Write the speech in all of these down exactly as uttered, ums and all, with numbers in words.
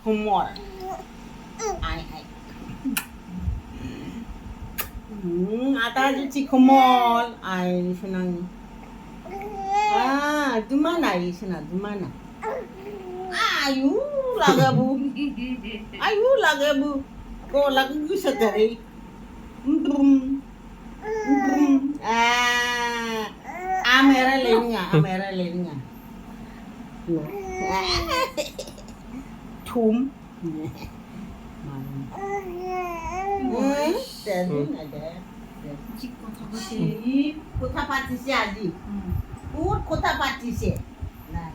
Khomol. Ai, ai. Hmm, ata ju chikhomol. Ai, senang. Ah, dumana, ai, senang, dumana. Ayu, lagabu. Ayu, lagabu. Ko lagu bisa dari. Brum. Brum. Ah. Amera lenga, amera lenga. Thum. Hmm, terus ada. Chik kotha pati. Chik kotha pati si aji. Hmm. Kut kotha pati si. Nah.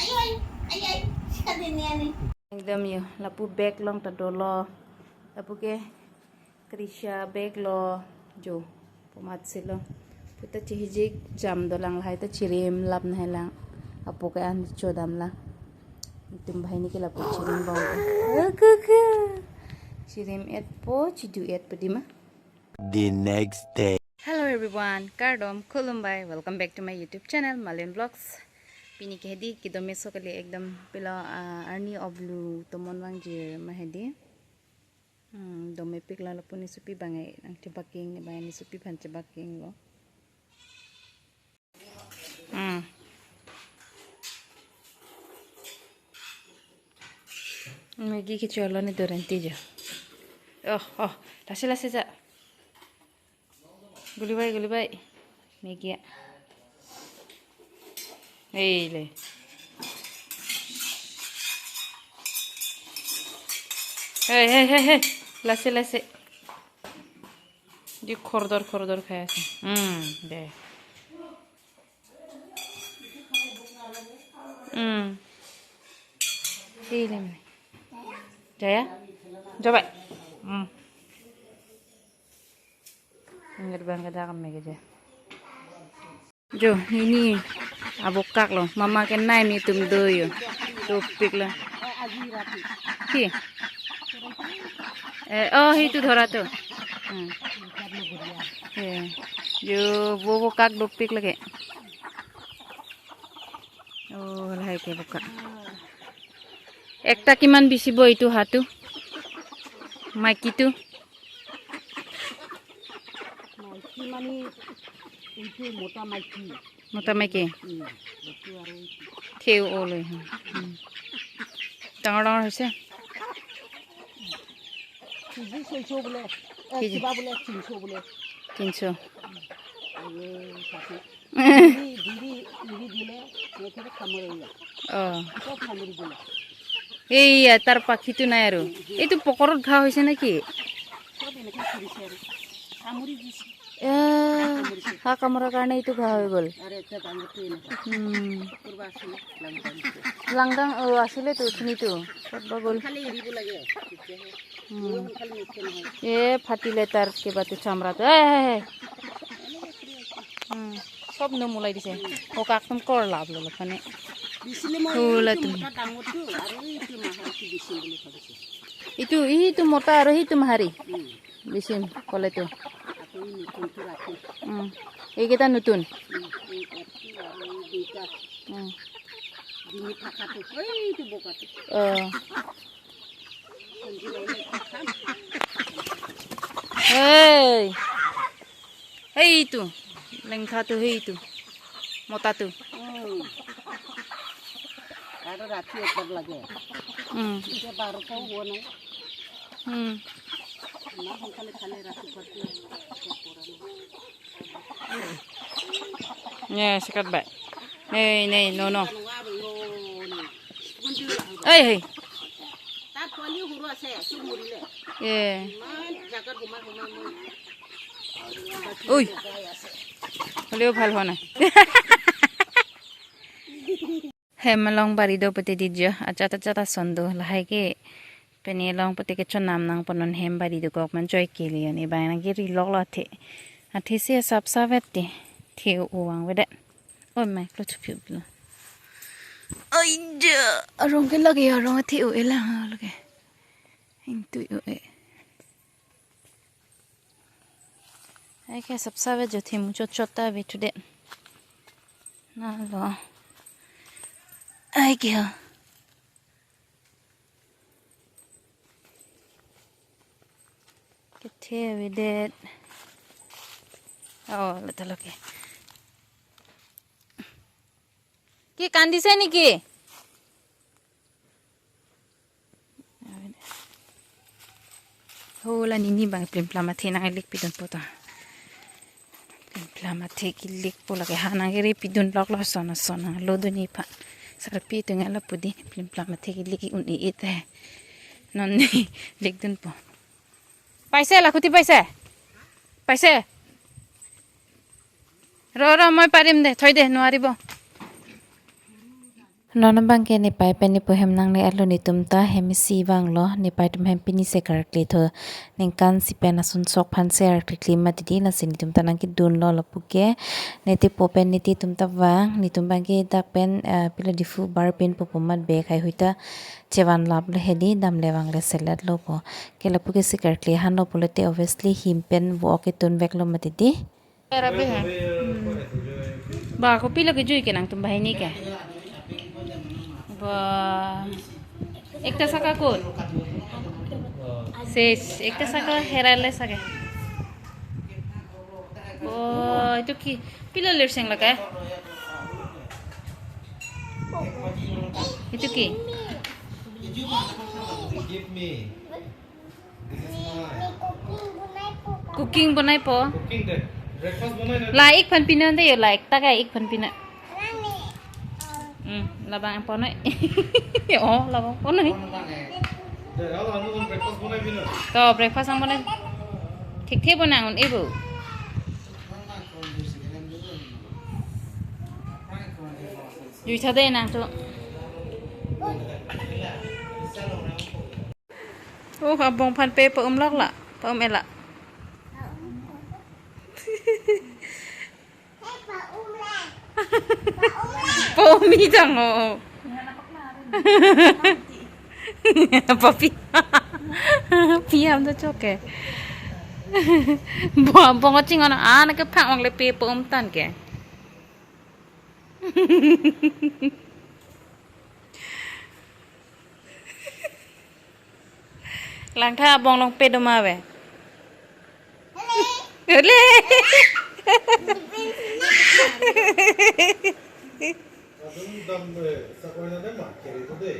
Ayo, ayo, ayo, ayo. Sikadini ani. Ekdom yo, lapu bag along ta dolo. Lapu ke Krisha bag lo jo. Pomat silo. Puta chihijik jam dolang, lahai ta chirim lap nahai lang. Apo ke an chodam lang. Itum bahai ni ke lapu chirim bom. Kuku. Chirim et po, chidu et po dima. The next day. Hello everyone, kardom, khulumbai. Welcome back to my YouTube channel, Malin Vlogs. Pini ke hedi, kedo meso kali ekdom pilo, ah, arni oblu tomon vangji ma hedi. Hmm, dome pik lalo puni supi bangai nang chebaking ni bangai ni supi phan chebaking lo. Hmm. Maggi ke cholo ni doren tijo. Oh, oh, lasi lasi ja. Guli bai, guli bai. Maggi ya. Hei le. Hei, hei, hei, hei. Lasi, lasi. Di khordor, khordor khai ase. Hmm, de. Hmm. Hei le mane. Jaya. Coba. Hmm. Ingkar bang kada kami kerja. Jo, ini abokak lo. Mama ke nai mi tum do yo. Dopik lo. Ki? Eh, oh, itu dhora tu. Hmm. Eh, jo, bo bokak dopik lagi. Oh, lahai ke bokak. Ekta kiman bisi bo itu hatu? Maiki tu? Maiki mane itu mota maiki. Mota maiki? Hmm, itu aro itu. Theu olo. Hmm. Dangor dangor hoise? Kg soiso bole. Eh, kg. Kiba bole tinso bole. Tinso. Ayo, satu. Diri, diri, diri dile, ne kere khamori ya. Oh. Sob khamori dile. Ei, ya, তাৰ পাখিটো নাই আৰু। এইটো পকৰত ঘা হৈছে নেকি? Sob eneka khamori se. Khamori dise. এ, হাঁহ কামোৰাৰ কাৰণে এইটো ঘা হৈ গ'ল। Are, ekta dangor tu eneka. Hmm. Purba asile, langdang tu. Langdang, oh, আছিলেতো, চিনিতো। ক'ত বা গ'ল? Khali eribo lage, teতিয়াhe. Hmm. Mui hon khali mikhe nahi. এ, ফাটিলে তাৰ কিবাটো চামৰাটো। এ, হে, হে। Hmm. চব নোমোলাই দিছে। ও কাকদম কৰ লাভ ল'লে মানে। Bisile moi, ula itu tu mota dangor tu, aru itu mahar ki bisim bole bhabise. এইটো, এইটো মতা আৰু সেইটো মাহাৰী। Hmm. Bisim ক'লে তো। Ako ini kuntu rati. Hmm. এইকেইটা নতুন। Hmm. Ei erti aru ei duita. Hmm. Dini thaka tu. Ei, itu boka tu. Oh. Kuntu rati. Hey. Hey itu. Lengtha tu hey itu. Mota tu. Hmm. Aru rati ekbar lage. Hmm. Itu baru kau gua nih. Hmm. Nah, hon khali khali rati berarti. Ne, sikat bai. Nei, nei, no, no. Ei, hei. Ei. Ui. Holeo bhal hona. Hem along bari do pute didjo, achat achat ason do, lahai ke peni along pute kechonam nangpo non hem bari dokok man choi kele yoni bang nang kiri lok lo athe. Athe si sap sap vet te, the u vang vedet. Oi mai, klo thupi uplo. Oi ja, arong ke lage, arong athe u elang lage. Intu u e. Ai ke sap sap vet jo, the muchot chot ta vet thudet. Na lo. Ai ke ha. Thevedet. Oh, letalo ke. Ke kandise niki? Ho la nini abang plimplam athe nanglik pidunpo ta. Plimplam athe kilikpo lake ha nangkiri pidun loklo son son nanglo dunji aphan. Sarpi atum ke lapu di plimplam athe kilik un-e-et he. Non ne likdunpo. Paise la kuti paise? Paise? Ro ro, moi parim de, thoi de, nuari bo. Non abang ke nepei pen nepo hem nangle-etlo, netum ta hem isi vanglo, nepei atum hem pini se karkli tho, ningkan isi pen ason sok aphan se karkli mati di, lasi netum ta nangkedunlo lapu ke, netepo pen nete atum ta vang, netum abang ke dak pen, eh, pilo Diphu bar pinpo pu amat bag haihui ta chevanlaplo he di, damle vangle seletlo po. Ke lapu ke se karkli hanlo pulote obviously him pen vo-ok ketunveklo mati di. Rabe ha. Hmm. Ba, kopilo kejui ke nangtum banghini ke? Ba, ekta saka kot? Ses, ekta saka herale sake. Oh, itu ki, pilo lirseng lake? Itu ki? Give me. Cooking bonaipo. Cooking de. Breakfast bonai de. La ik aphan pina de yo, la ik ta ka ik aphan pina. Hmm, labang ponoi. Oh, labang ponoi. De, hala anu breakfast bonai pina. To, breakfast ang bonai. Thekthe bonang un-e bo. Jui tha de nangtum. Oh, abong aphan pe pa-um lok la, pa-um-et la. Pa-um-et jang o. Papi. Pi ham to chok ke. Bo abong kachingvai an ke phang-ok le pe pa-um tang ke. Langtha abong along pe do ma ave? Hele. Adung dam, eh, sakoi na dam ma, kiri tu de.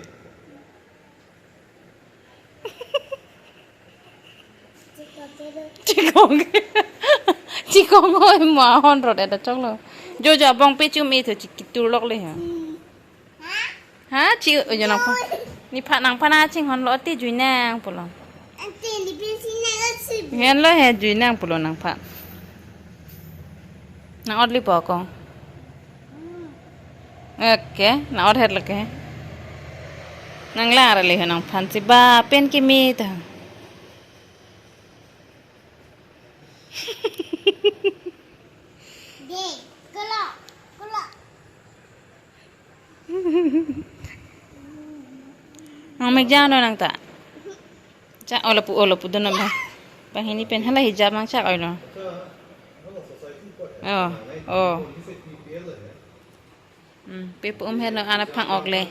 Chikong. Chikong oi ma hon rot eta choklo. Jo jo abong pe chum-e tho chiki turlok le ha. Ha, chi, oh, jo nangphan. Nephan nangphan chinghonlo ati jui nang pulo. Henlo he jui nang pulo nangphan. Nang-ot lipo ko. Okay, nang-ot het lake. Nanglang arle he nangphan si ba pen kimi ta. De, kolo, kolo. Nangmek jang do nang ta. Cha, oh lapu, oh lapu do nang ba. Banghini pen hala hijab nangchak oilo. Oh, oh. Hmm, pe pa-um heno ana phang-ok le.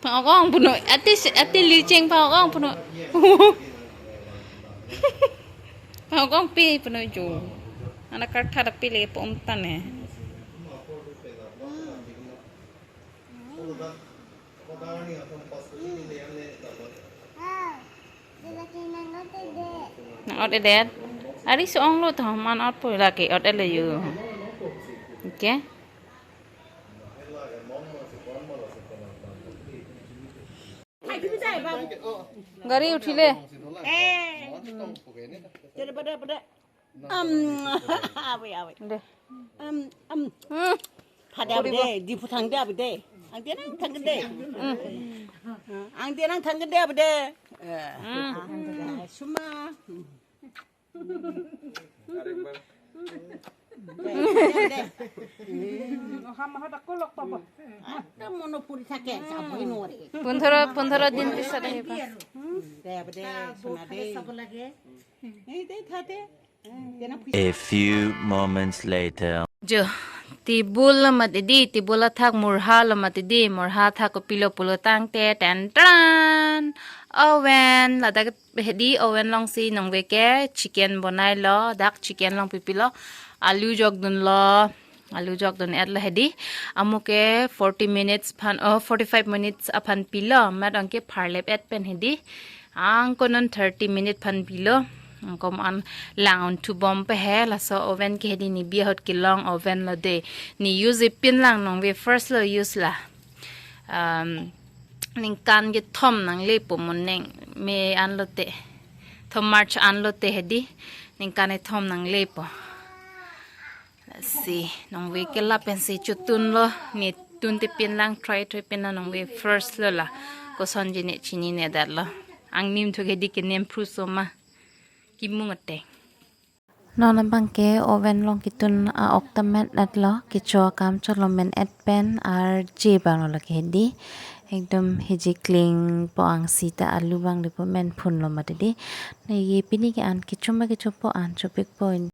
Phang-ok ong puno, ati, ati licheng phang-ok ong puno. Phang-ok ong pe puno jo. Ana kartha da pe le pa-um tan he. Nang-ot-edet. Ari so-onglo tho man-otpo lake ot-et le yo. Okay. Gari uthile. Eh. Chale pada pada. Um, awe awe. De. Um, um. Hmm. Phada ave de, Diphu thang de ave de. Angti nang thang de. Hmm. Angti nang thang de ave de. Eh. Hmm. Suma. Ham hat ako lok papa. Ata monopuri thake, sabri nore. Pundhoro, pundhoro din pisa dahi pa. De, de, suna de. Ei, de, thate. A few moments later. Jo, tibul lamat idi, tibul athak murha lamat idi, murha athak kopilo pulo tangte, ten tran. Oven, ladak hedi oven alongsi nangveke chicken bonailo, dak chicken along pipilo, alu jokdunlo, alu jokdun-etlo hedi. Amuke forty minutes aphan, oh, forty-five minutes aphan pilo, mat anke pharlep-et pen hedi. Anke non thirty minute aphan pilo. Anke mo-an lang-un thubom pe he, laso oven ke hedi ne bi ahut kelong oven lo de. Ne use ipin lang, nangve first lo use la. Um, ningkan kethom nangle po, moning me anlote. Thom March anlote hedi. Ningkan kethom nangle po. Let's see. Nangveke lapensi chotunlo. Ne tunte pin lang, try try pin lang, nangve first lo la. Kosonji ne chinine detlo. Angnim thu hedi kenem phruso ma. Kimung ateng. Non abangke oven along ketun a-ok ta men-etlo, kecho akam chotlo men-et pen arje abang lo lake hedi. Ekdom hiji klingpo, angsi ta alu abang depo, menphunlo mati di. Neli pini ke-an kechoma kechopo an chopikpo, in